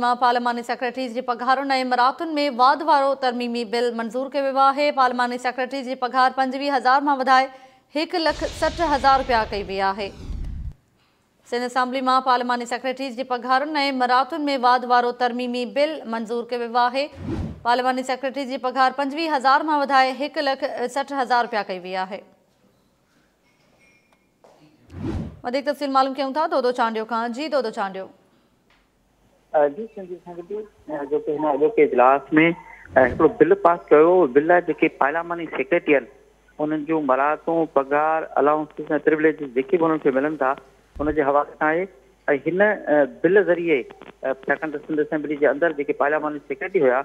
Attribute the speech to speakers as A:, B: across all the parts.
A: مان پارلياماني سيڪريٽريز جي پگهارن ۽ مراعتن ۾ واڌ وارو ترميمي بل منظور ڪيو ويو آهي. پارلياماني سيڪريٽريز جي پگهار 25000 مان وڌائي 1,60,000 رپيا ڪئي وئي آهي. سنڌ اسيمبلي مان پارلياماني سيڪريٽريز جي پگهارن ۽ مراعتن ۾ واڌ وارو ترميمي بل منظور ڪيو ويو آهي. پارلياماني سيڪريٽريز جي پگهار 25000 مان وڌائي 1,60,000 رپيا ڪئي وئي آهي. وڌيڪ تفصيل معلوم ڪيون ٿا دودو چانڊيو کان. جي دودو چانڊيو.
B: جي سنڌ اسيمبلي جيڪو هن اڄوڪي اجلاس ۾ هڪڙو بل پاس ڪيو، بل جيڪي پارلياماني سيڪريٽري آهن انهن جون مراعتون، پگهار، الائونسز ۽ پروليجز جيڪي به انهن کي ملن ٿا ان جي حوالي سان آهي ۽ هن بل ذريعي ڇاڪاڻ ته سنڌ اسيمبلي جي اندر جيڪي پارلياماني سيڪريٽري هيا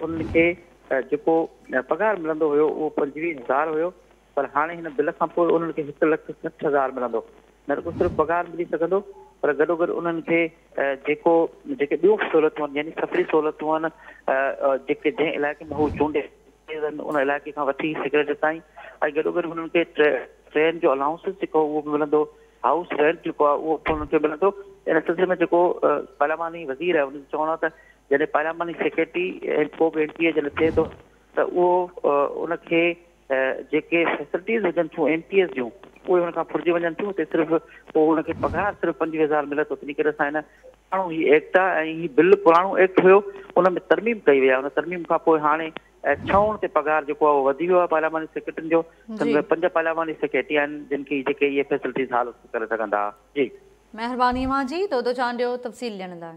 B: انهن کي جيڪو پگهار ملندو هيو اهو 25000 هيو پر هاڻي هن بل کان پوء انهن کي 1,60,000 ملندو. نه رڳو صرف پگهار ملي سگهندو پر گڏوگڏ انهن کي جيڪو جيڪي ٻيون سهولتون آهن يعني سفري سهولتون آهن، جيڪي جنهن علائقي ۾ هو چونڊي ان علائقي کان وٺي سيڪريٽري تائين ۽ گڏوگڏ انهن کي ٽرين جو الائونسز جيڪو اهو به ملندو، هائوس رينٽ جيڪو آهي اهو به انهن کي ملندو. ان سلسلي ۾ جيڪو پارلياماني وزير آهي ان جو چوڻ آهي ته جڏهن پارلياماني سيڪريٽري ڪو به ايم پي اي جڏهن ٿئي ٿو ته اهو ان کي جيڪي فيسلٽيز هجن ٿيون ايم پي ايس جون اهي هن کان ڦرجي وڃن ٿيون، اتي صرف پوء هن کي پگهار صرف 25000 ملي ٿو. تنهن ڪري اسان هن پراڻو هي ايڪٽ آهي ۽ هي بل پراڻو ايڪٽ هيو ان ۾ ترميم ڪئي وئي آهي، ان ترميم کان پوء هاڻي ڇهوڻ تي پگهار جيڪو آهي اهو وڌي ويو آهي پارلياماني سيڪريٽرين جو. سنڌ ۾ 5 پارلياماني سيڪريٽري آهن جن کي جيڪي اهي فيسلٽيز حاصل ڪري سگهندا. جي
A: مهرباني اوهان جي دودو چانڊيو تفصيل ڏيڻ لاء.